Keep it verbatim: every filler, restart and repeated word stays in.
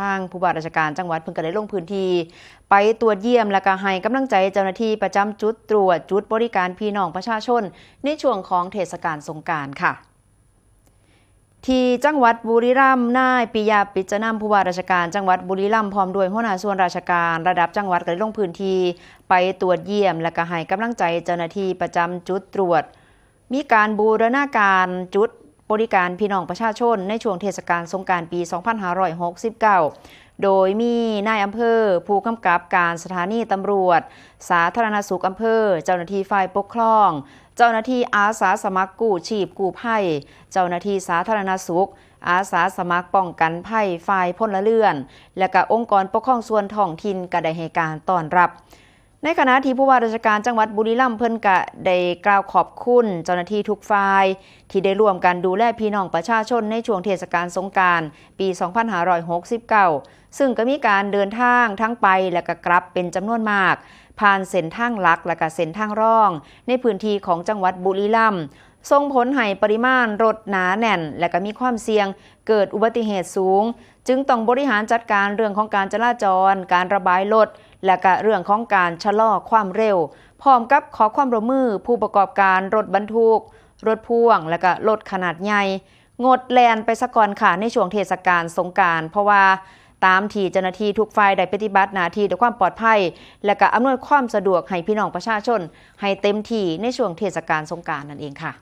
ทางผู้ว่าราชการจังหวัดเพิ่นก็ได้ลงพื้นที่ไปตรวจเยี่ยม และก็ให้กำลังใจเจ้าหน้าที่ประจำจุดตรวจจุดบริการพี่น้องประชาชนในช่วงของเทศกาลสงกรานต์ค่ะ ที่จังหวัดบุรีรัมย์ นายปิยะ ปิจจนำ ผู้ว่าราชการจังหวัดบุรีรัมย์ พร้อมด้วยหัวหน้าส่วนราชการระดับจังหวัดก็ได้ลงพื้นที่ไปตรวจเยี่ยม และก็ให้กำลังใจเจ้าหน้าที่ประจำจุดตรวจ มีการบูรณาการจุดบริการพี่น้องประชาชนในช่วงเทศกาลสงกรานต์ปี สองพันห้าร้อยหกสิบเก้า โดยมีนายอำเภอ ผู้กำกับการสถานีตำรวจ สาธารณสุขอำเภอ เจ้าหน้าที่ฝ่ายปกครอง เจ้าหน้าที่อาสาสมัครกู้ชีพกู้ภัย เจ้าหน้าที่สาธารณสุข อาสาสมัครป้องกันภัยฝ่ายพลเรือน และก็องค์กรปกครองส่วนท้องถิ่นก็ได้ให้การต้อนรับ ในขณะที่ผู้ว่าราชการจังหวัดบุรีรัมย์เพิ่นก็ได้กล่าวขอบคุณเจ้าหน้าที่ทุกฝ่ายที่ได้ร่วมกันดูแลพี่น้องประชาชนในช่วงเทศกาลสงกรานต์ปี สองพันห้าร้อยหกสิบเก้า ซึ่งก็มีการเดินทางทั้งไปและก็กลับเป็นจำนวนมาก ผ่านเส้นทางหลักและก็เส้นทางรองในพื้นที่ของจังหวัดบุรีรัมย์ ส่งผลให้ปริมาณรถหนาแน่น และก็มีความเสี่ยงเกิดอุบัติเหตุสูง จึงต้องบริหารจัดการเรื่องของการจราจร การระบายรถ และก็เรื่องของการชะลอความเร็ว พร้อมกับขอความร่วมมือผู้ประกอบการรถบรรทุก รถพ่วง และก็รถขนาดใหญ่ งดแล่นไปซะก่อนค่ะในช่วงเทศกาลสงกรานต์ เพราะว่าตามที่เจ้าหน้าที่ทุกฝ่ายได้ปฏิบัติหน้าที่ด้วยความปลอดภัย และก็อำนวยความสะดวกให้พี่น้องประชาชนให้เต็มที่ในช่วงเทศกาลสงกรานต์นั่นเองค่ะ